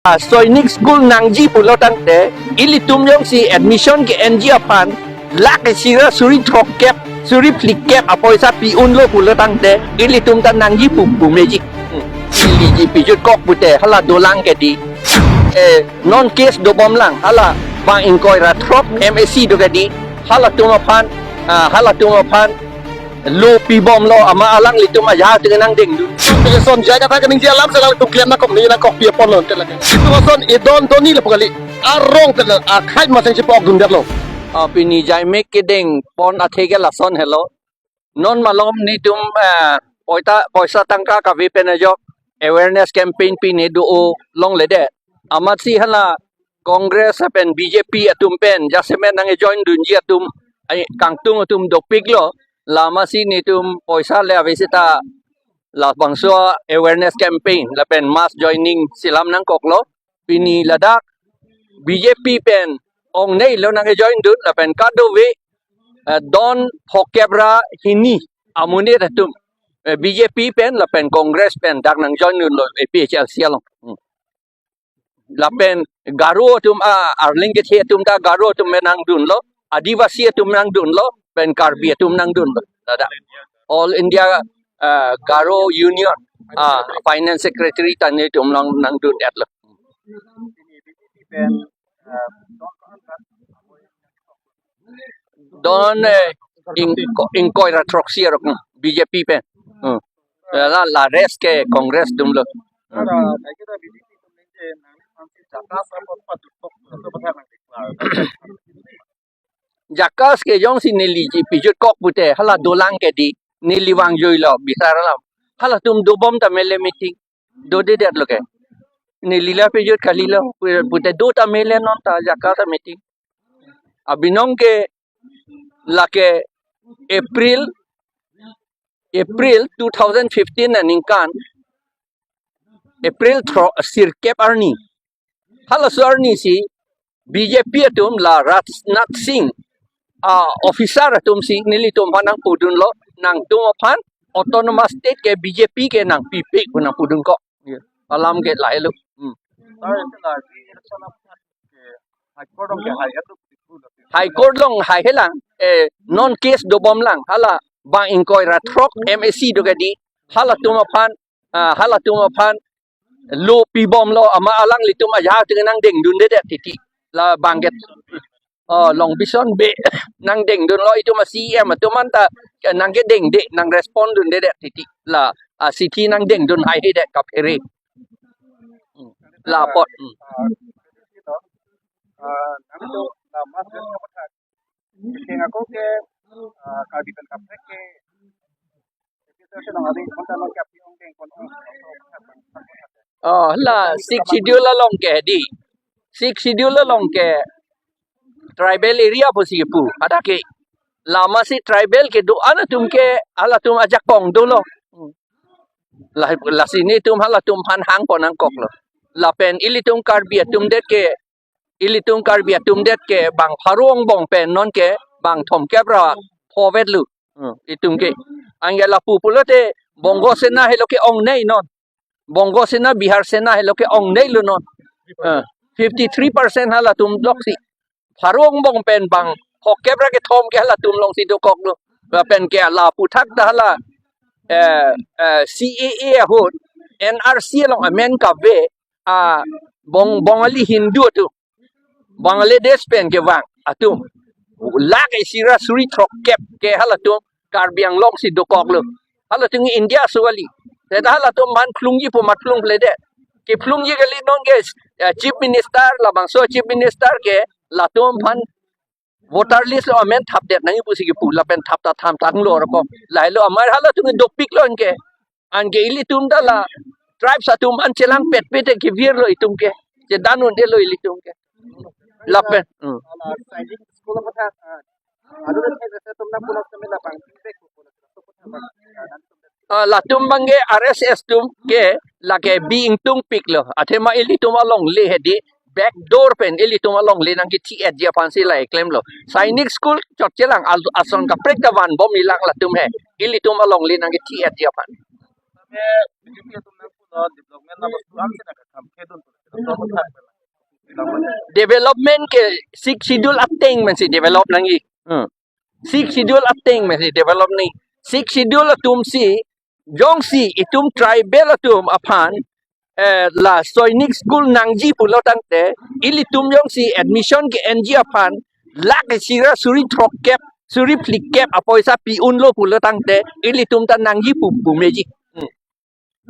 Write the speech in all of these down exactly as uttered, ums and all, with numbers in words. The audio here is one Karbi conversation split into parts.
Ah, Sainik School nangji pulo tangte, ilitum jongsi admission ke-enji aphan, lakh isi ra suri throkkep, suri phlikep apoisa pi-unlo pulo tangte, ilitum ta nangji pu, pu meji. Hmm. Neliji pijut kok pute, hala dolang ke di. Eh, non case dobom lang, hala bang ingkoi ra throk M A C do ke di, halatum aphan, ah, halatum aphan, lo pibomlo, ama alanglitum ajahak tengenang dengdun. Lason jai kata kaningje alam selalu tuk klem nangkok, ni nangkok pi apon lo tela. Lason idon doni lapu kali. Arong tela, akhai masang si pok dundar lo. Ah, pini jaimek kedeng pon athe ke lason helo. Non malom netum, eh, poita, poisa tangka kave pen ajok awareness campaign pine do-o longledet. Amatsi hala Congress pen B J P atum pen jasemet nang-join dunji atum, ai, kangtung atum dopiklo, la amatsi netum poisa le ave seta labangso awareness campaign lapen mass joining si lam nangkoklo. Pini ladak B J P pen ongneilo nang-join dun lapen kadokave, eh, don phokep ra hini amonit atum, eh, B J P pen lapen Congress pen dak nang-join dunlo A P H L C along. Hmm. Lapen Garo atum, ah, Arleng kethe atum ta Garo atum pen nangdunlo, Adivasi atum nangdunlo, pen Karbi atum nangdunlo. Ladak All India, ah, Garo Union, ah, Finance Secretary ta netum nang, nangdundetlo. Don, eh, ingko-, ingkoi ra throksi arok, hmm, B J P pen. Hmm. La, la rest ke Congress atumlo. Hmm. JACAS ke jongsi neliji pijut kok pute, hala dolang ke di, neli vangjuilo bisar alam. Halatum dobom ta mele meeting, dodedetlo ke. Neli la pijut kalilo, pute do ta mele non ta JACAS a meeting. Abinong ke lake April, April two thousand fifteen aningkan, April thro-, sirkep arni. Halaso arni si B J P atum la Rajnath Singh, ah, officer atum si nelitum aphan nangpudunlo, nangtum aphan autonomous state ke B J P ke nangpipik pu nangpudun kok. Alam ke lahelo. Hmm. High Court along haihelang, eh, non case dobom lang, hala bang ingkoi ra throk M A C do ke di, halatum aphan, ah, halatum aphan lo pibomlo, ama alanglitum ajahak tengenang dengdundedet titi. La bang ke, oh, Long Bison Bey nangdengdunlo, itum a-C E M atum anta nangkedengde, nang-respond dundedet titi. La, ah, sithi nangdengdun haihedet kaphere. La apot. Hmm. Oh, la Sixth Schedule along ke di. Sixth Schedule along ke tribal area pusi pu. Ada ke. La amatsi tribal kedo-an atum ke halatum ajakong dolo. La, lasi netum halatum aphan hangpon nangkoklo. Lapen ilitum Karbi atum det ke, ilitum Karbi atum det ke bang pharo angbong pen non ke bang thomkep ra pho vetlo. Hmm, itum ke. Anke lapu pulote Bongo Sena helo ke ongnei non. Bongo Sena, Bihar Sena helo ke ongneilo non. Eh, fifty three percent halatum doksi. Pharo angbong pen bang phokep ra kethom ke halatum alongsi dokoklo. Lapen ke la aphuthak ta hala, eh, eh, C A A ahut, N R C along amen kave, ah, Bong-, Bongali Hindu atum, Bangladesh pen kevang atum, lakh isi ra suri throkkep ke halatum Karbi Anglong si dokoklo. Halatum India aso kali. Seta halatum aphan phlungji pu mat phlungphledet. Kephlungji kali non ke, eh, Chief Minister, labangso Chief Minister ke latum aphan voter list along amen thapdet nangji pusi kepu, lapen thap ta thamtanglo rokok. Lahelo amar halatum dopiklo anke. Anke ilitum ta la tribes atum an chelangpetpet te kevirlo itum ke. Chedan undelo ilitum ke. Lapen. Hmm. Ah, latum abang ke R S S atum ke lake bi ingtungpiklo. Athema ilitum alongle hedi backdoor pen ilitum alongle nangkethi-etji aphansi la keklemlo. Sainik School chotchelang al-, ason kaprek ta vanbomji lang latum he. Ilitum alongle nangkethi-etji aphan. Development ke Sixth Schedule ateng pensi develop nangji. Hmm. Sixth Schedule ateng pensi develop nangji. Sixth Schedule atum si, jongsi itum tribal atum aphan, eh, la Sainik School nangji pulo tangte, ilitum jongsi admission ke-enji aphan, lakh isi ra suri throkkep, suri phlikep apoisa pi-unlo pulo tangte, ilitum ta nangji pu, pu meji. Hmm.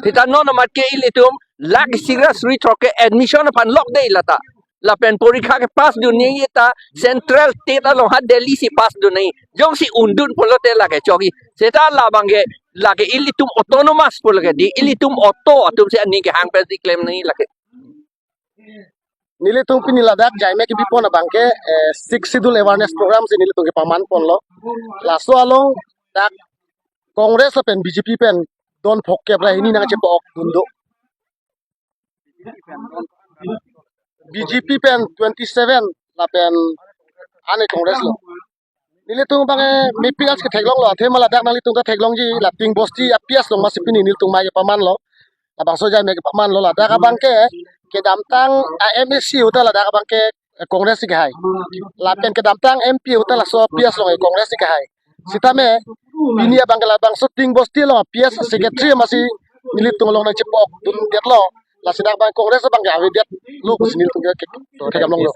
Seta non amat ke ilitum lakh isi ra suri throkkep admission aphan lokde lata. Lapen porikha ke pass dun nangji ta central state along ha Delhi si pass dun nangji. Jongsi undun pulote lake chokji. Seta labang ke lake ilitum autonomous pulo ke dei, ilitum auto atum si aning kehang pensi klem nangji lake. Nelitum pini ladak jaime kebipon abang ke, eh, Sixth Schedule awareness program si nelitum kepaman ponlo. Laso along dak Congress lapen B J P pen don phongkep ra hini nangchepa-ok dun do. B J P pen twenty seven lapen ane Congress lo. Nelitum abang ke mapping as ketheklonglo, athema ladak nanglitum ta theklongji, la Tingting Bosti a-P S along masi pini nelitum mai kepamanlo. Labangso jaime kepamanlo, ladak abang ke kedamtang a-M A C ahut ta ladak abang ke, eh, Congress si kehai. Lapen kedamtang M P ahut ta laso a-P S along Congress si kehai. Sitame pini abang ke labangso Tingting Bosti along a-P S secretary masi nelitum along nangchepa-ok dundetlo. Lasi dak abang Congress abang ke avedetlo pusi nelitum ke, ke, theklonglo.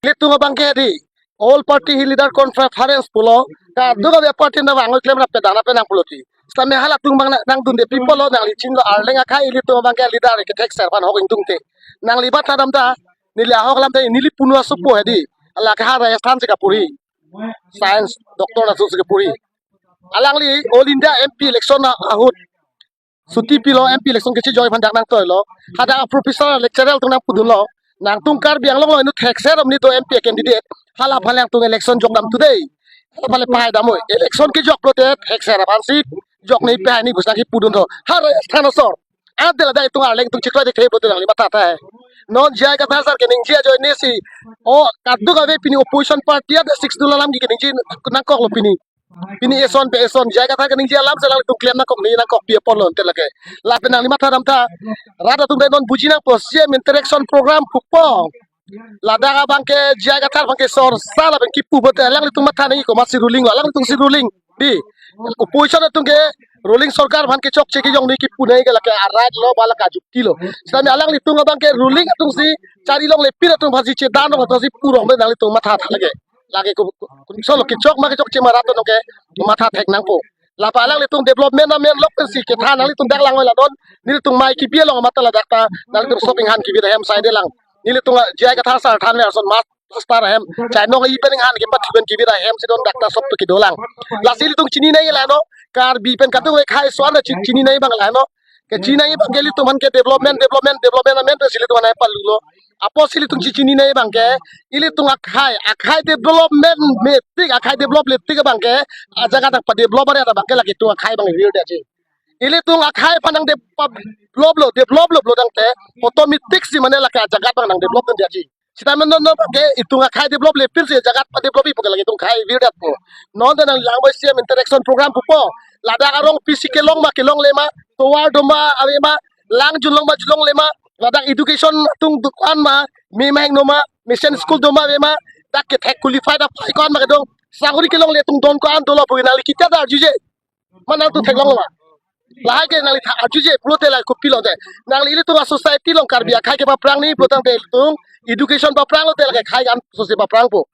Nelitum abang ke dei, all party hi leader conference pulo, kadokave party na vang klem ra pedang na penang pulo ti. Sitame halatum abang nang, nangdunde pi pulo, nangli chinilo, Arleng akhai ilitum abang ke leader kethekser aphan ahok ingtungte. Nangli matha damtha, neli ahok alam te, neli punu asopo hedi. Lake ha Rajasthan si kapuri. Science, doctor atum si kapuri. Alangli All India M P election ahut suti pilo, M P election kechejoi aphan dak nangtoilo. Hadak professor lecturer atum nangpudunlo, nangtum Karbi Anglong along inut thekser om ni do M P candidate. Hala aphan le nangtum election jok dam today. Hala aphan le pahai dam oi. Election kejok pulote thekser aphan si jok nangji, pahai nangji pusi nangkipudun tho. Ha Rajasthan asor. Ante ladak itum Arleng atum chiklo dik thep pulote nangli matha tahai. Non J I Kathar sir keningje ajoine si, o, kadokave pini opposition party ante Sixth Schedule alam ke keningje nangkoklo pini. Pini eson pe eson, J I Kathar keningje alam si alanglitum klem nangkok, ne nangkokpi apotlo ante lake. Lapen nangli matha damtha. Rat atum dei non buji nangpo, C M interaction program pupo. Ladak abang ke J I Kathar abang ke sorsa lapen kipu pulote alanglitum matha nangji komatsi ruling lo, alanglitum si ruling. Dei, opposition atum ke ruling sorkar aphan kechokche kejong nangji kipu nangji ke lake a-right lo ba lake ajukti lo. Sitame alanglitum abang ke ruling atum si chari longle pir atum aphan si chedan long atum si pu rong pen nanglitum matha tha lake. Lake ku, ku, kunso lo kechok ma kechokche ma rat atum ke matha thek nangpo. Lapen alanglitum development amen lok pensi kethan nanglitum dak lang oi la don. Nelitum mai kibi along matha ladak ta nanglitum shopping han kibi ta hem side lang. Nelitum J I Kathar sir thanver ason master hem. Chainong ipen inghan kepathu pen kibi ta hem si don, dak ta shop to kedo lang. Lasi ilitum chini nangji la no. Karbi pen kadokave akhai ason ta chi-, chini nangji abang la no. Kechini nangji abang ke ilitum aphan ke development, development, development amen pensi ilitum aphan palulo. Apotsi ilitum chechini nangji abang ke, ilitum akhai, akhai development me tik, akhai develop le tik abang ke, ajaga ta padevelop are abang ke lake itum akhai abang virdetji. Ilitum akhai aphan nang de pa-, develop lo, develop lo pulo tangte, automatic si mane lake ajaga abang nangdevelop detji. Sitame non non ke itum akhai develop le pir si ajaga padevelopji pu ke lake itum akhai virdetpo. Non ta nanglang boi C M interaction program pupo. Ladak arong P C kelong ma kelongle ma, tovar do ma ave ma, lang junlong ma junlongle ma, ladak education atum do-an ma, me ma hingno ma, mission school do ma ave ma, dak kethek qualified apai ko-an ma kedo, sakori kelongle atum don ko-an dolo pu nangli kitya ta arjuje. Ma nangtum theklonglo ma. Lahai ke nangli tha arjuje pulote lahai kopilo te. Nangli ilitum a-society along Karbi akhai kepaprang nangji pulo tangte ilitum education paprang lote lake akhai an sose paprangpo.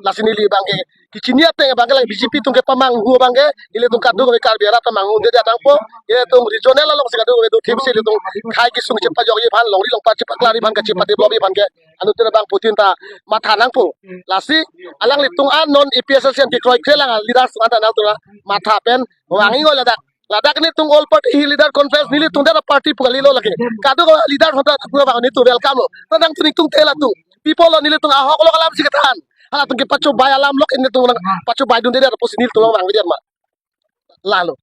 Lasi neli abang ke kechini ateng abang ke lake B J P atum kepamanghu abang ke, ilitum kadokave Karbi arat ta manghundedet nangpo. Ilitum regional along si kadokave do thip si ilitum akhai kesung chepajokji aphan, longri longpat chepaklari aphan, kachepadevelopji aphan ke anuttin abangphutin ta matha nangpo. Lasi alanglitum an non A P H L C an kekroikre lang leaders an ta nangtum matha pen vangji oi ladak. Ladak nelitum all party hi leader conference, nelitum dak party pu kalilo lake. Kadokave leader atum ta pu abang nelitum welcome lo. Ta nangtum nelitum te latum. People lo, nelitum ahok lo alam si kethan. Halatum kepachobei alam lok nelitum nangpachobei dundedet pusi nelitum lo vangvedet ma. Lalo.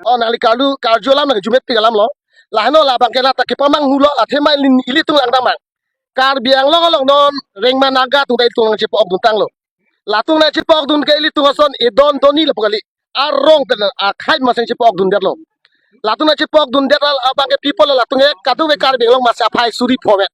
O nangli karlu karju alam nang jumet pik alam lo. Laheno labang ke lata kepamanghulo, athema ili, ilitum lang damang. Karbi Anglong along non Rengma Naga atum ta ilitum nangchepa-ok duntanglo. Latum nangchepa-ok dun ke ilitum ason edon donni lapu kali. Arong pen akhai masi chepa-ok dundetlo. Latum nangchepa-ok dundet abang ke people latum ke kadokave Karbi Anglong masi aphai suri pho me.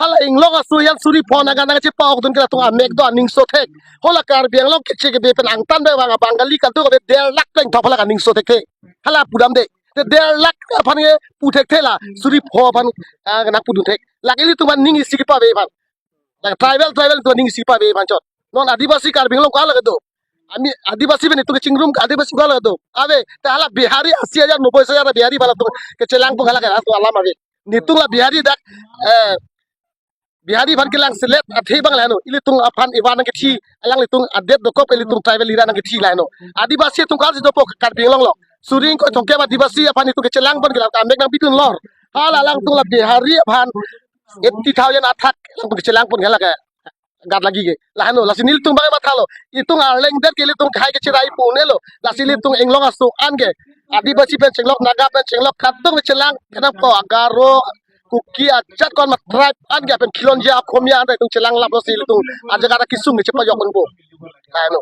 Hala inglong aso yan suri pho nangga nangga chepa-okdun ke latum amek do aning so thek. Hala Karbi Anglong keche kebe pen angtan be vang Bengali kaltu kebe der lakh pleng thop hala aning so thekthe. Hala pudam de. Te der lakh aphan ke pu thekthe la suri pho aphan, ah, nangpudun thek. Lake ilitum aphan ning isi kepave aphan. Lake tribal tribal atum aning isi kepave aphan chot. Non Adivasi Karbi Anglong ko-an lake do. Ami Adivasi pen itum kechingrum Adivasi ko-an lake do. Ave, te hala Bihari asi hajar noboi hajar Bihari aphan latum kechelangpon hala ke latum alam ave. Nelitum la Bihari dak, eh, Bihari aphan kelang selet athe abang laheno. Ilitum aphan ivan nangkethi, alanglitum adet dokok ilitum tribal ira nangkethi laheno. Adivasi atum ko-an si dopo Karbi Anglong lo. Suri ingkoi thomkep Adivasi aphan itum kechelangpon ke latum amek nangpidun lor. Hala alangtum la Bihari aphan eighty thousand athak alangtum kechelangpon ke hala ke gat lagi ke. Laheno, lasi nelitum abang mathalo. Itum arleng det ke ilitum hai kecherai pu-un-elo. Lasi ilitum inglong aso an ke Adivasi pen chenglok, Naga pen chenglok, kadokave chelang kenangpo, Garo, Kuki, ajat ko-an ma tribe an ke pen Khilonjia, Akhomia an itum chelang laplo si ilitum ajaga kesung ke chepajok unpo. Laheno.